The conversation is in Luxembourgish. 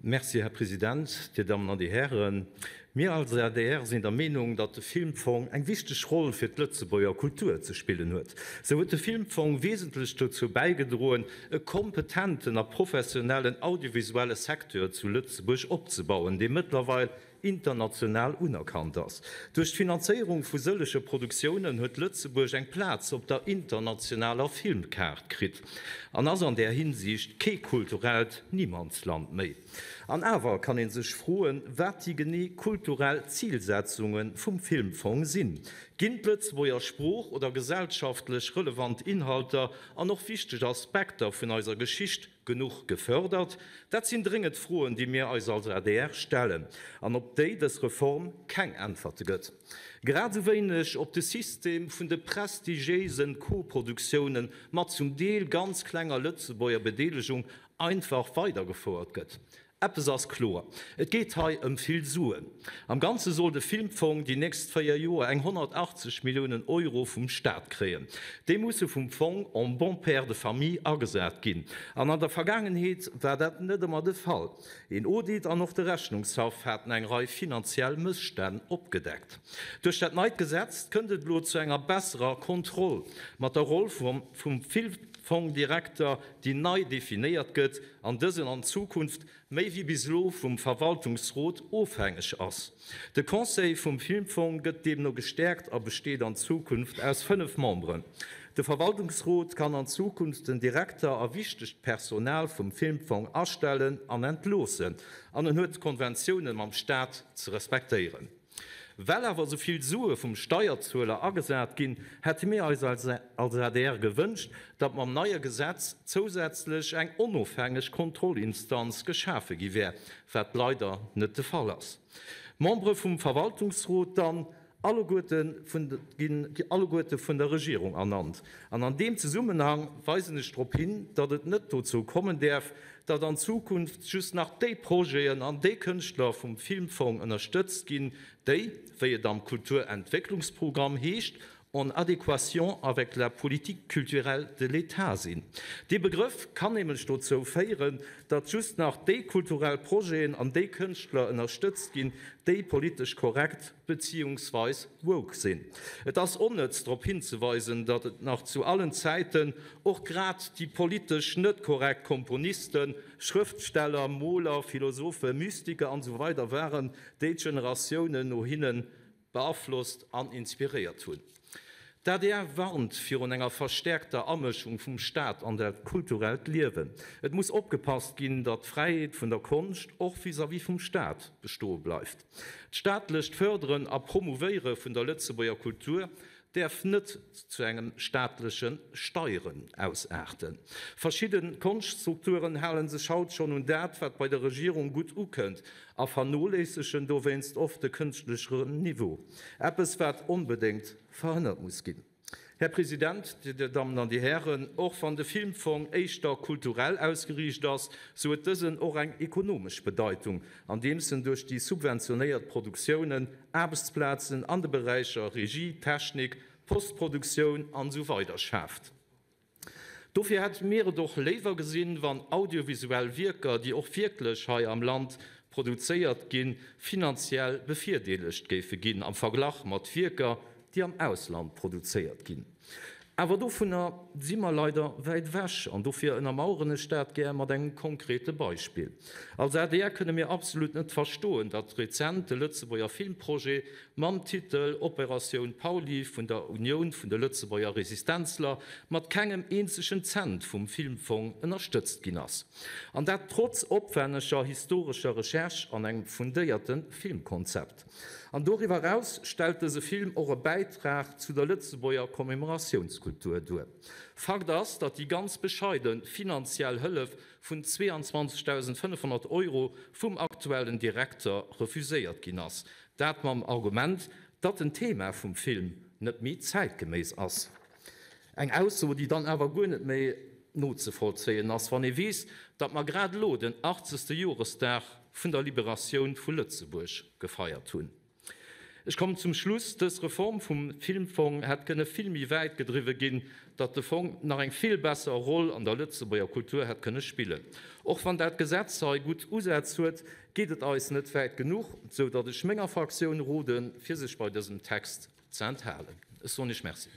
Merci, Här President, Dir Dammen an Dir Hären. Mir als adr sinn der Meenung, datt de Filmfong eng wichteg Roll fir d'Lëtzebuerger Kultur ze spillen huet. Sou huet de Filmfong wesentlech dozou bäigedroen, e kompetenten a professionellen audiovisuelle Secteur zu Lëtzebuerg opzebauen, dee mëttlerweil international unerkannt ass. Duerch d'Finanzéierung vu sëllege Produktiounen huet Lëtzebuerg eng Plaz op der internationaler Filmkaart kritt an ass an där Hinsicht kee kulturellt Niemandsland méi. An awer kann ee sech froen, wat déi genee kulturell Zilsetzunge vum Filmfong sinn. Ginn d'Lëtzebuerger Sprooch oder gesellschaftlech relevant Inhalter an och wichteg Aspekter vun eiser Geschicht Genuch gefördert? Dat sinn dréngend Froen, déi mir eis als adr stellen an op déi dës Reform keng Äntwerte gëtt. Grad esou wéineg op de System vun de prestigiéisen Koproduktiounen mat zum Deel ganz klenger Lëtzebuerger Bedeelegung einfach weidergefouert gëtt. Eppes ass kloer, Et geet hei ëm vill Suen. Am Ganze soll de Filmfong déi nächst 4 Joer eng 180 Milliounen Euro vum Staat kréien. Déi musse vum Fong en bon père de famille agesat ginn. An an der Vergaangenheet war dat net ëmmer de Fall. Een Audit an och de Rechnungshaff haten eng Rei finanziell Mësstänn opgedeckt. Duerch dat neit Gesetz kënnt et elo zu enger besserer Kontroll mat der Roll vum Filmfongdirekter, déi nei definéiert gëtt an dësen an Zukunft méi wéi bis elo vum Verwaltungsrot ofhängeg ass. De Conseil vum Filmfong gëtt deemno gestäerkt a besteet an Zukunft aus 5 Memberen. De Verwaltungsrot kann an Zukunft den Direkter a wichtegt Personal vum Filmfong astellen an entloossen an en huet d'Konventioune mam Staat ze respektéieren. Well awer esou vill Sue vum Steierzueler agesat ginn, hätte mir eis als adr gewënscht, datt mam neie Gesetz zousätzlech eng onofhängeg Kontrollinstanz geschafe gi wär, wat leider net de Fall ass. D'Membere vum Verwaltungsrot dann alleguerte ginn alleguerte vun der Regierung ernannt. An an deem Zesummenhang weisen ech drop hin, datt et net dozou kommen däerf, datt an Zukunft just nach déi Projeten an déi Kënschtler vum Filmfong ënnerstëtzt ginn, déi, wéi et am Kulturentwécklungsprogramm heescht, en adéquation avec la politique culturelle de l'État sinn. Dee Begrëff kann nämlech dozou féieren, datt just nach déi kulturell Projeten an déi Kënschtler ënnerstëtzt ginn, déi politesch korrekt beziehungsweis woke sinn. Et ass onnëtz drop hinzeweisen, datt et nach zu allen Zäiten och grad déi politesch net korrekt Komponisten, Schrëftsteller, Moler, Philosophen, Mystiker an esou weider waren, déi d'Generatiounen no hinne beaflosst an inspiréiert hunn. D'adr warnt virun enger verstäerkter Amëschung vum Staat an dat kulturellt Liewen. Et muss opgepasst ginn, datt d'Fräiheet vun der Konscht och vis-à-vis vum Staat bestoe bleift. D'staatlecht Fërderen a Promouvéiere vun der Lëtzebuerger Kultur däerf net zu engem staatleche Steieren ausaarten. Verschidde Konschtstrukturen hale sech haut schonn un dat, wat bei der Regierung gutt ukënnt, a vernoléissegen dowéinst oft de kënschtlescheren Niveau. Eppes, wat onbedéngt verhënnert muss ginn. Här President, Dir Dammen an Dir Hären, och wann de Filmfong éischter kulturell ausgeriicht ass, sou huet dësen och eng ekonomesch Bedeitung, andeems en duerch déi subventionéiert Produktiounen Aarbechtsplazen an de Beräicher Regie, Technik, Postproduktioun an esou weider schaaft. Dofir hätte mir et och léiwer gesinn, wann audiovisuell Wierker, déi och wierklech hei am Land produzéiert ginn, finanziell bevirdeelegt géife ginn am Verglach mat Wierker, déi am Ausland produzéiert ginn. Awer dovunner si mer leider wäit ewech an dofir ënnermaueren ech dat gär mat engem konkrete Beispill. Als adr kënne mir absolut net verstoen, datt rezent de Lëtzebuerger Filmprojet mam Titel Operatioun Pauly vun der Unioun vun de Lëtzebuerger Resistenzler mat kengem eenzegen Cent vum Filmfong ënnerstëtzt ginn ass. An dat trotz opwänneger historescher Recherche an engem fundéierte Filmkonzept. An doriwwer eraus stellt dëse Film och e Bäitrag zu der Lëtzebuerger Commemoratiounskultur duer. Fakt ass, datt déi ganz bescheide finanziell Hëllef vun 22.500 Euro vum aktuellen Direkter refuséiert ginn ass, dat mam Argument, datt den Thema vum Film net méi zäitgeméiss ass. Eng Ausso, déi dann awer guer net méi nozevollzéien ass, wann ee weess, datt mer grad elo den 80. Joresdag vun der Liberatioun vu Lëtzebuerg gefeiert hunn. Ech kommen zum Schluss, Dës Reform vum Filmfong hätt kënne vill méi wäit gedriwwe ginn, datt de Fong nach eng vill besser Roll an der Lëtzebuerger Kultur hätt kënne spillen. Och wann dat Gesetz hei gutt Usätz huet, geet et eis net wäit genuch, sou datt ech menger Fraktioun roden, fir sech bei dësem Text ze enthalen. Ech soen Iech Merci.